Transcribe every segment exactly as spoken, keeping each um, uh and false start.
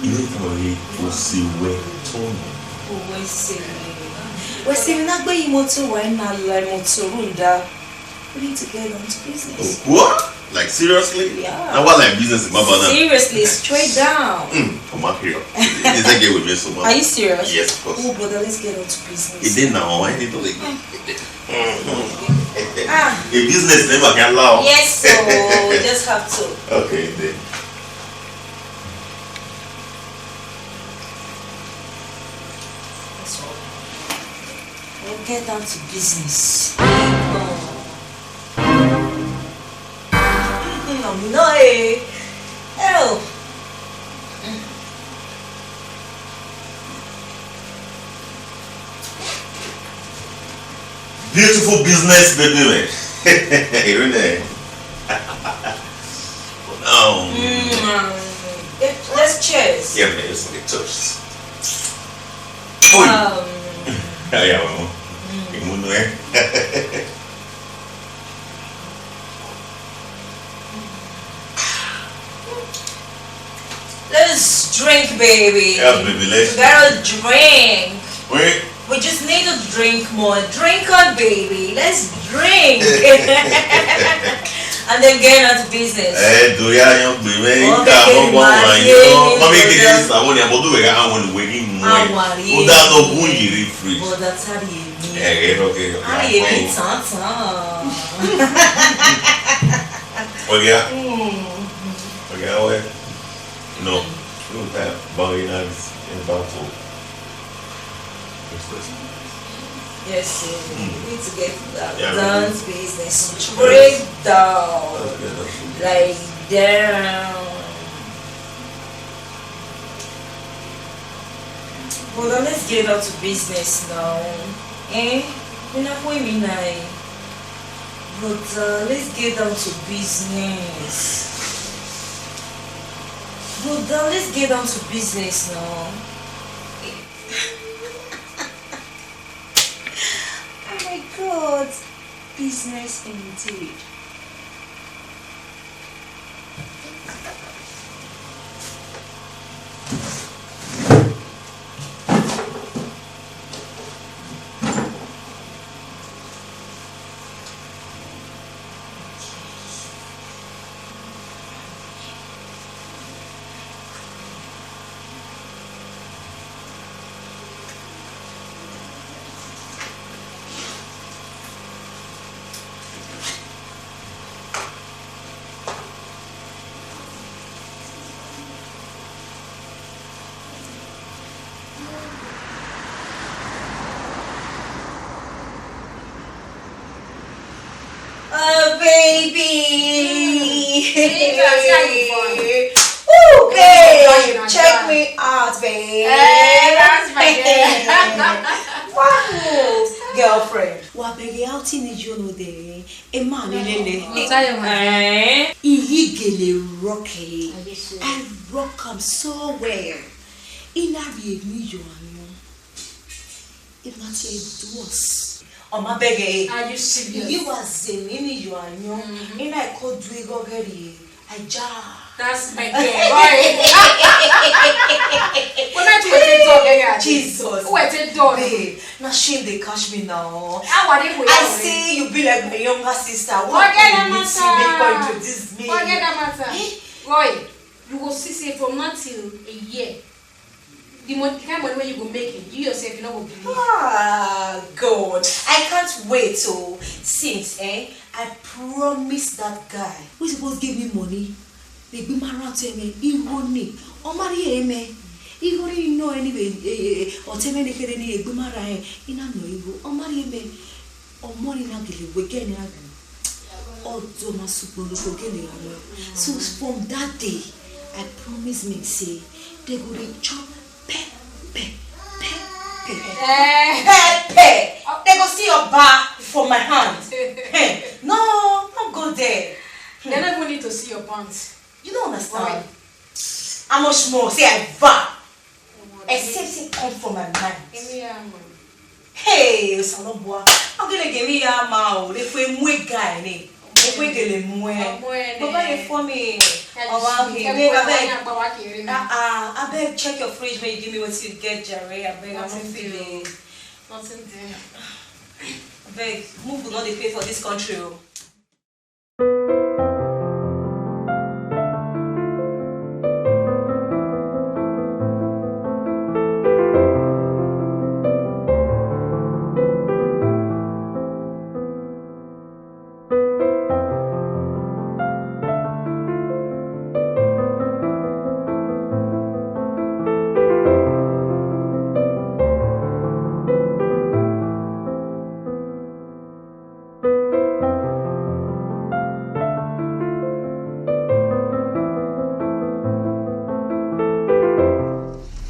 Iwẹ tama ghe, o se wẹ tọn nẹ. Wẹ se, wẹ se ne a gbe yi moto wa na la moto rhunmwuda. We need to get down to business. Oh, what? Like, seriously? Yeah. Na wa like business in Baba now? Seriously, straight down. Mm, come out here. This is get with me so much. Are you serious? Yes, of course. Oh, brother, let's get down to business. It did now. Why did you like? Ah. A business never can allow. Yes, so we just have to. Okay, then. That's all. We'll get down to business. No, no, eh. Oh. Beautiful business, baby, man. Really? Um, Mm, um, let's cheers. Yeah, man, let's get toast. Oh. Um, Yeah, man. Mm. Imu nu, eh? Let's drink, baby. Yeah, baby, let's We gotta drink. Wait. We just need to drink more. Drink on, baby. Let's drink. And then get on to business. Eh, do ya yan gbe me. Oh, ka mo mo wa yo. Mami ke ke sa won ya bodu we ga awon we ni mu. Awari. O da to gun yiri free. But that's how you mean. Eh, eh, okay, okay. How you mean, tan tan? Oh, yeah. Mm. Oh, yeah, well. No. Look at Bangladesh in Bangkok. Yes, sir. Mm. We need to get that Yeah, we dance do. business Yes. straight down. Let's get that shit. Like, damn. But uh, let's get down to business now. Eh? We not going in now. But uh, let's get down to business. But uh, let's get down to business now. Oh my God, business indeed. Oh, baby. Mm. Baby, I see how you fun. Ooh, babe, check me out, babe. Eh, that's my girl. Wow, girlfriend. Wa bẹghe outing ni yo no de. Emma ni lele. Ọta ye ma. Eh. Iye gele rock e. I rock am so well. I na rhie emwi yo ayọn. It might do us. Ọ ma bẹghe. Are you serious? Iye wa zẹ emwi ni yo ayọn. Mm-hmm. I na ko du igho ghe rhie. Aja. That's my girl. Right. When I do a dog, yeah. Jesus. Who I take dog? Babe, na shame dey catch me now. How are they? I see you be like my younger sister. What Forget can that you see me matter. Go into this me? Forget that matter. Eh? Roy, you go see say from now till a year, the mon- the kind money wey you go make, eh, you yourself, you no go believe. Ah, God. I can't wait, oh. Since, eh, I promise that guy. Who suppose give me money? Egbe ma rran ọtẹn mwẹ, igho ni, ọ ma rhie ẹre mẹ. Igho ni nọ ẹre ni vbe, eh, eh, ọtẹn mwẹ ne kherhe ni egbe ma rran rẹn, I na nọ igho, ọ ma rhie mẹ. Ọmọ ni na gele wẹ gẹ ne a gele. Ọdọ ma sukpọn loko gele gha nọ. So from that day, I promise me say they go dey chop pepper, pepper. Eh. Pepper. They go see your bar for my hand. Hey, no, not go there. They don't even need to see your pants. You don't understand. Why? How much more? Say I va. Except say come from my mind. Emi ya ma. Hey, Osanobua. I'm gonna give me a ma o. They put more guy in it. They put the more. Baba, you for me. Oh, wow, okay. Babe, I beg. Ah, ah, I beg, check your fridge when you give me what you get, Jerry. I beg, I'm not feeling. Nothing there. I beg, move, we not dey pay for this country o.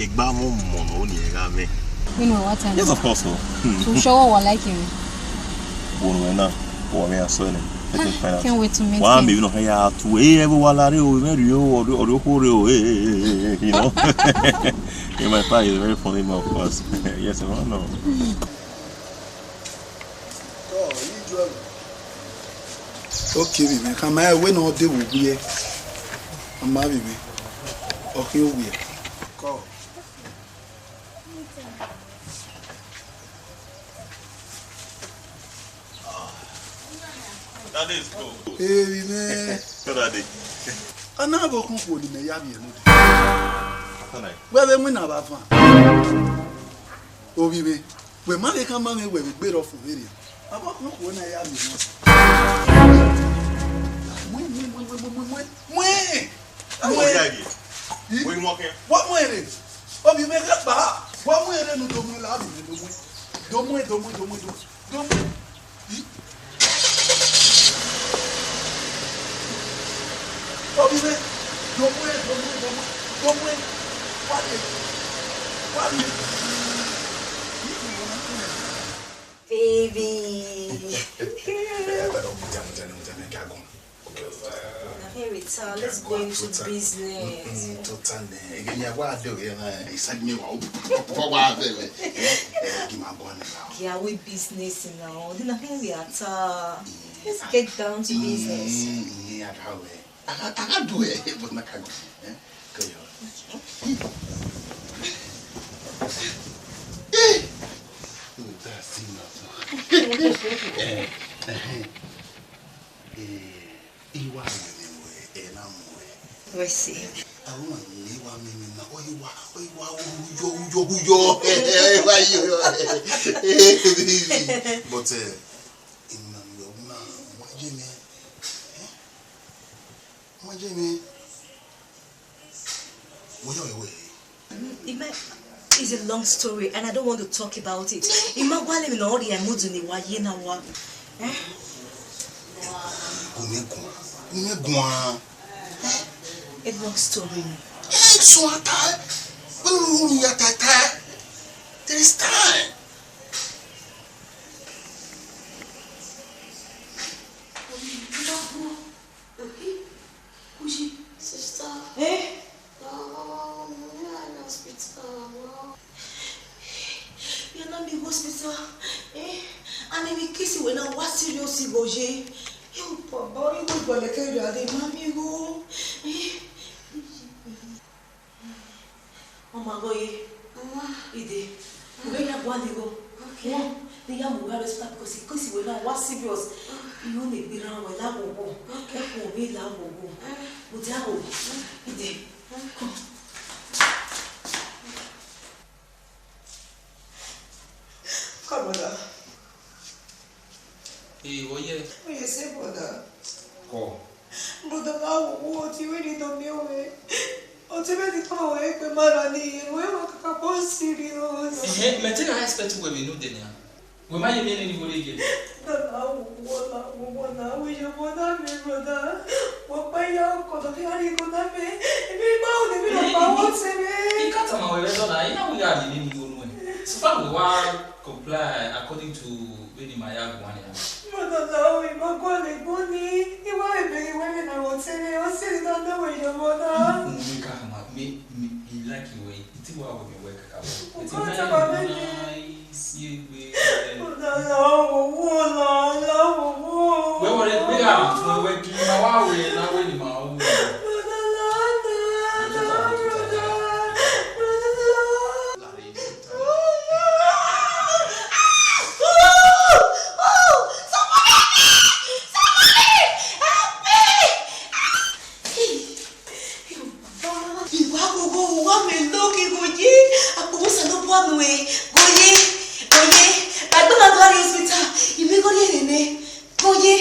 Egba mu mọ ne ọ ni gha mwẹ. Inu wa ta. Yes, of course, no. So sure wa like him. Wo no na, wo me aso ni. Let me find out. Can't wait to meet him. Wa mi no ya tu. Eh, everyone la re o, very o, ori ori o, eh, eh, eh, eh, you know. Yeah, my father is a very funny man, of course. Yes, I don't know. Okay, vbe mwẹ, ka ma wẹ ne ọ de vbe uwu ẹre. A ma vbe mwẹ. Ọ khian uwu ẹre. Daddy is cool. Evbi mwẹ. Daddy. A na vbe okhunkhuo ne imẹ ya vbiẹ node. Wẹ vbe winna vbe avan. Ovbi mwẹ. Wẹ ma ghe khama mwẹ wẹ vbe gberra ọfumwẹ rria. Avbe okhuo na ya miẹn nọ. Muẹn, muẹn, muẹn, muẹn, muẹn, muẹn, muẹn. Muẹn. Muẹn. Ih? Wa muẹn rre. Ovbi mwẹ gha kpa. Wa muẹn rre ne u do muẹn la, ovbi mwẹ do muẹn. Do muẹn, do muẹn, do muẹn, do muẹn. Do muẹn. Ih? Ovbi mwẹ, do muẹn, do muẹn, do muẹn, do muẹn. Wa rrie. Wa rrie. Baby. Na here we talk. Let's go into business. Mm, to tan, eh, ege mi a wa de o, eh, na, eh, side me wa, wa, wa, wa, eh, eh, eh, give my gun now. Yeah, we business now. Then I think we are ta-, let's get down to business. Mm, yeah, that way. I got, I got do it, but not can go. Eh? Go, yo. Eh! Oh, that's enough. Eh, eh, eh. Eh, I wa miẹn mwẹ wẹ, ẹ na mu ẹre. Wẹ si. Aro ma ne wa miẹn mwẹ na, ọ i wa, ọ i wa uyọ, uyọ, uyọ. Ẹ wa yọ. But, eh, I ma miẹn wẹ na, wa ye mwẹ. Eh? Wa ye mwẹ. Wẹ yọ wẹ. Ima, it's a long story and I don't want to talk about it. Ima gualọ emwi ne ọ rhie mudu ne I wa ye na wa. Eh? Gu mwẹ guan. Gu mwẹ guan. Eh? A long story. Eh, so I tie. When you ya tie tie. There is time. Uyi, sister. Eh? No, no, no, no, hospital, no. Ya na mi hospital. Eh? And in case we na wa serious igho ye. Yo, baba, igho igho leke ya de, ma mi igho. Eh? Ọ ma ghe ọye. Mama. Ide. U vbe ya gualọ igho. Okay. Wọn, ne I ya mu uwa rre hospital because in case we na wa serious. Iyẹn ne gberra wẹ la ghogho. Okay. Ẹkun vbe la ghogho. Eh. Mudia ghogho. Eh. Ide. Eh. Come. Come, brother. Ee, vbọ yẹ? Oye sẹ, brother. Kọ. Brother, na wo wo, ọtẹn mwẹ ni do miẹn wẹ. Ọtẹn mwẹ ni tama wẹ egbe ma ra ni, wẹ wa kaka bọ serious. Ẹhẹn, mẹ te na expect wẹ vbe nude nia. Wẹ ma ye miẹn nene igho rre ye. Brother, na wo wo, na wo wo, na wo. Your mother, my brother. Wọ kpa ya ọkọ, dọkẹ gha rhie igho na mẹ. Emwi ma ru ne emwi nọkpa wọ sẹ mwẹ. I ka tama wẹ vbe ẹdọ na, I na wẹ I gha rhie emwi igho nuẹn. So far wẹ wa comply according to vbene ima ya guan nian. Brother, na o, I ma gualọ egbọn nii. I wa vbe bẹghe wẹ vbene a wọ sẹ mwẹ, ọ sẹ ne I na nọ wẹ your mother. Uwẹ ka hama, me, me, I like you, eh. Iti wa wẹ mẹ wẹ kaka. Iti wa wẹ mẹ. Siegbe. Wẹ wọrẹ gbe gha rhan tuẹn wẹ gie ima wa wẹ ne a wẹ ne ima ru. I wa ghọghọ, u wa mẹ loki gho ye, akpọnmwẹ Osanobua nuẹn, gho ye, gho ye, ba egbe na do rrie hospital, I miẹn igho rhie nene, gho ye,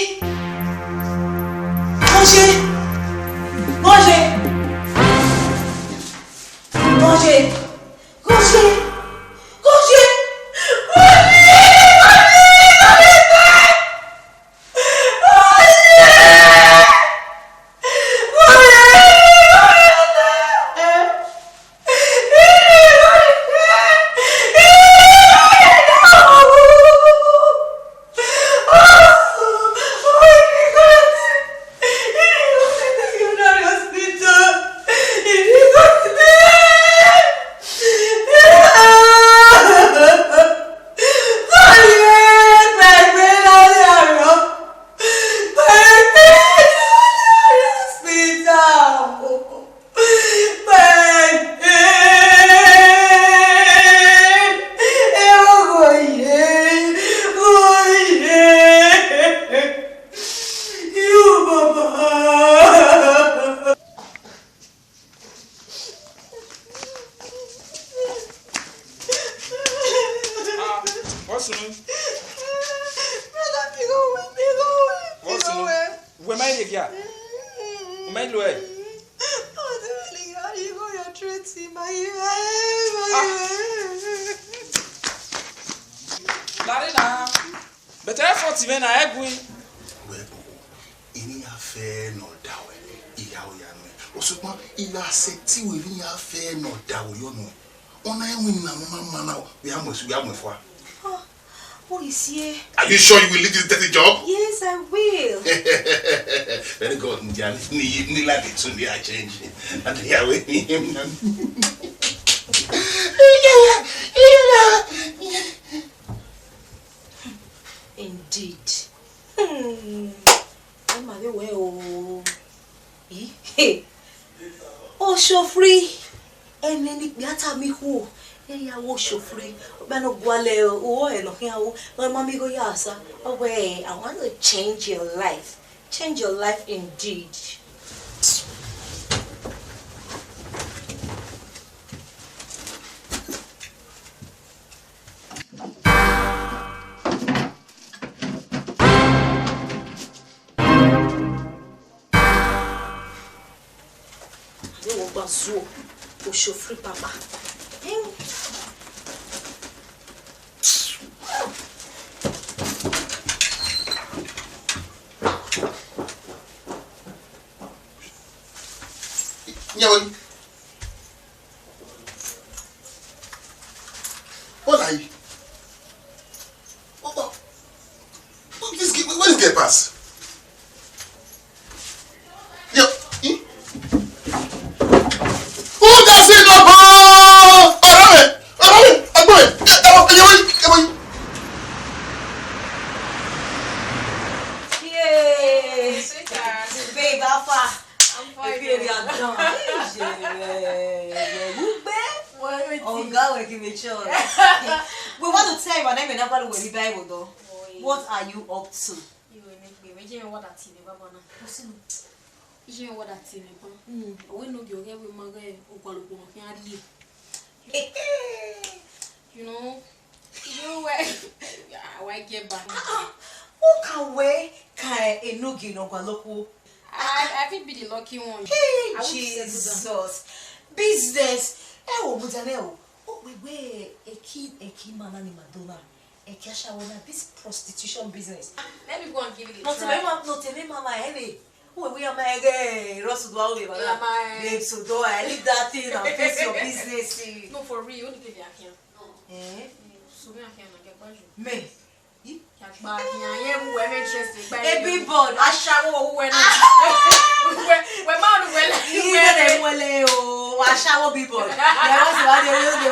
gho ye, gho ye, gho ye, gho ye, gho ye, gho ye, gho ye, gho ye. Ah, what's new? Brother, mi gho wẹ, mi gho wẹ, mi gho wẹ. What's new? Wẹ ma rhie gia? U ma lo ẹe? Larre na, but effort mwẹ na, ẹ gui. Wẹ bro, emwi ya fẹ ne ọ da wẹ, I ya ya nuẹn. Sokpan I gha sẹtin ru emwi ya fẹ ne ọ da wẹ yọ nuẹn. Ọna ẹmwẹ na ne ọ ma ma na, wẹ a mu ẹse, wẹ a mu ẹfua. Ah, what is here? Are you sure you will leave this dirty job? Yes, I will. Very good, Ndia. Ni, ni like it, so ni a change. And ya we. Indeed. Hmm. Ẹ ma vbe wẹ o. Ih, he. Oshofri, ẹmwẹ ne ikpia tama ikhuo, ẹ ya wẹ oshofri, ọkpa ne ọ gualọ uwẹ ọre ne ọ khian ru, ne ọ ma miẹn igho ya sa, ọ wẹẹ, "I want to change your life." Change your life indeed. Ade wo gba zuo, oshofri papa. Nyẹ vbe. What are you? What, what, what this girl, where this girl pass? Yo, eh? Who does it not go? Ọ̀rẹ́ mi, ọ̀rẹ́ mi, ẹ̀gbọ́n mi, ẹ, ẹ, ẹ, ẹ, ẹ, ẹ, Yay! Sweetheart. Babe, how far? I'm fine. Baby, you are done. Hey, yeah, yeah, yeah. Who, babe? Well, wait. Oh, God, we give me chance. We want to tell you, my name is Nagbalu Weli Bible, though. Oh, yeah. What are you up to? You will make me. Make me what that T V, Baba, now. Listen. Iye wọ da tie mwẹ ban. Mm. Ọ wẹ ne ogie ọghẹ wẹ ma ghẹ ọgualọ okhuo ne ọ khian rrie. You know, you were, I will get back. Ah, ah. Who can we can enogie ne ọgualọ okhuo? I, I fit be the lucky one. Hey, I will settle down. Jesus. Business. Ẹ wo, mo jẹ nẹ o. O wẹ wẹ eki, eki ma na ni ma do na. Eke ashawo na, this prostitution business. Let me go and give it a try. No, tell me, ma, no, tell me, mama, eh, me. Who we are, my girl? Ross do all the Yeah, my Babe, so do I leave that thing and face your business, eh? No, for real. Only give me a can. Eh? So me a can get by you. Me? Ih? Kagba, yeah, yeah, who am interested? By A big board. Ashawo, who am I? Where, where man, where, He where? Said them well, eh, oh, ashawo big board. Yeah, what's the one they will do?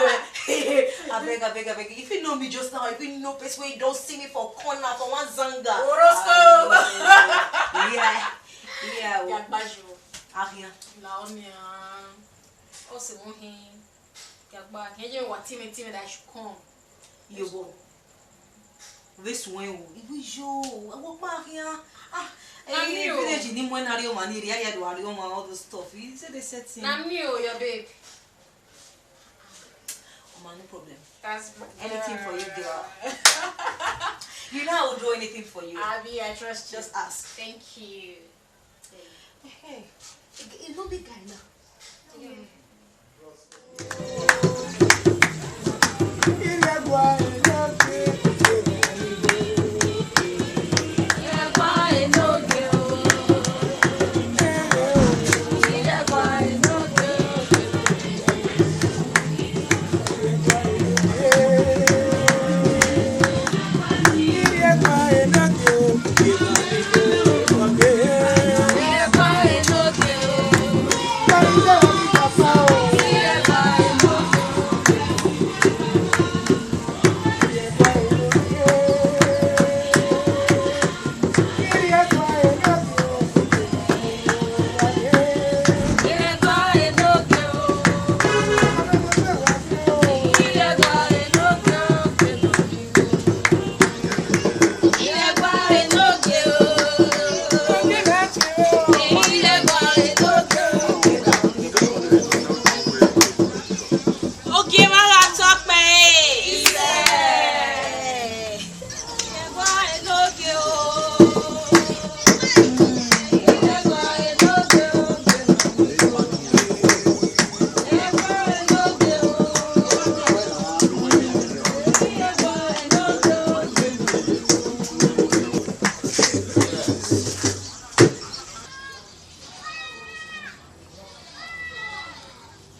Abeg, abeg, abeg. If you know me just now, if you know place where you don't see me for corner, for one zanga. Orosco. Ah, yeah. Yeah, oh. Kagba you. Ah, yeah. La onia. Ose mo hin. Kagba, can you what team, team that should come? Yo, bo. This one, oh, we yo, I walk back here. Ah, Na eh, me, oh. Village ni mo na ri o ma ni ri, I do ri o ma, all those stuff. You say they set him. Na me, oh, your babe. Oh, man, no problem. That's Anything for you, girl. You know I will do anything for you. Abby, I trust you. Just ask. Thank you. Hey, you know the guy now. Ogie mwa gha tọ kpẹre. Isẹ.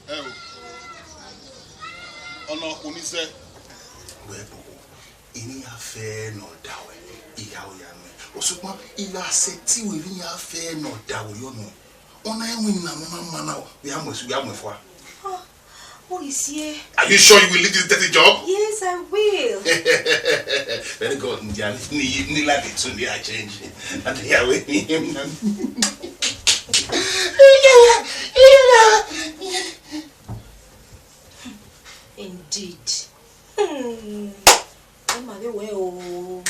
Ẹ o, ọna ọkhuo ni zẹ. Wẹ bọbọ, emwi ya fẹ ne ọ da wẹ, I gha ya mwẹ. Sokpan I gha sẹtin ru emwi ya fẹ ne ọ da wẹ yọ nọ. Ọna ẹmwẹ na, ọna ma na, vbe a mu ẹsu, vbe a mu ẹfua. Ah, Orhisie. Are you sure you will leave this dirty job? Yes, I will. Very good, Ndia. Ni, ni life too, ni a change. And they are with me. Indeed. Hmm. Ẹ ma vbe wẹ o.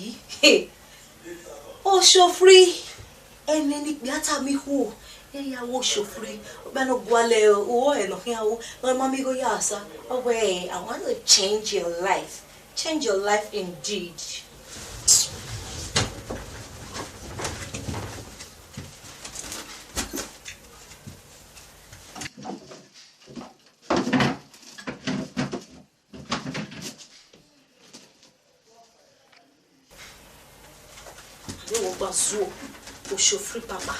Ih, he. Oshofri, ẹmwẹ ne ikpia tama ikhuo, iran ya wẹ Oshofri, ọkpia ne ọ gualọ uwẹ ọre ne ọ khian ru, ne ọ ma miẹn igho ya sa. Ọ wẹẹ, "I want to change your life. Change your life indeed." Ade wo gba zuo, Oshofri papa.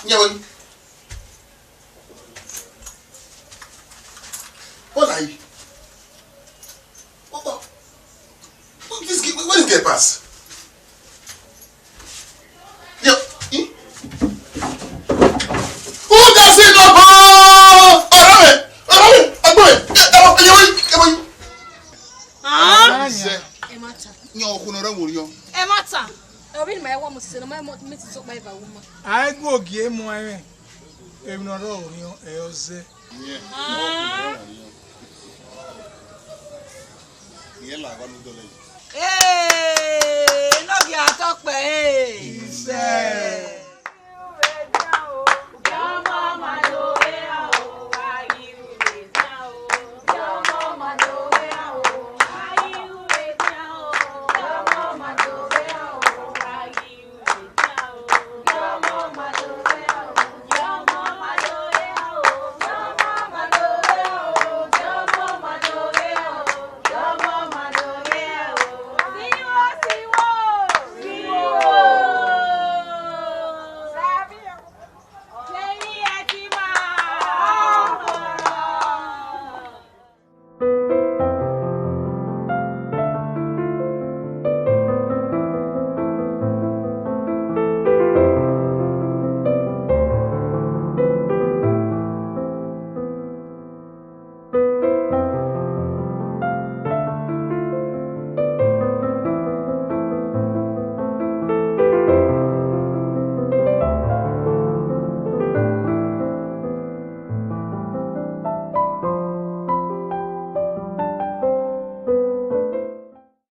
Nyẹ wẹ. What are you? What, what? What this girl, where this girl pass? Yo, eh? Who does it not go? Ọ̀rẹ́ mi, ọ̀rẹ́ mi, ẹgbẹ́ mi, ẹ, ẹ, ẹ, ẹ, ẹ, ẹ. Ah? Sẹ. Ẹ má ta. Yan ọkùnrin rẹ wò ni ọ. Ẹ má ta. Ẹ, obi ni ma ẹ wọ mo ti sẹ, no ma mi ti sọ pa eva wo ma. Ai gu ogie mu ẹmwẹ. Emwi ne ọ rrọọ orhiọn, ẹ ọ zẹ. Iran la gha ne u dọlọ yi. Ee, ne ọ ghi a tọ kpẹre. Isẹ.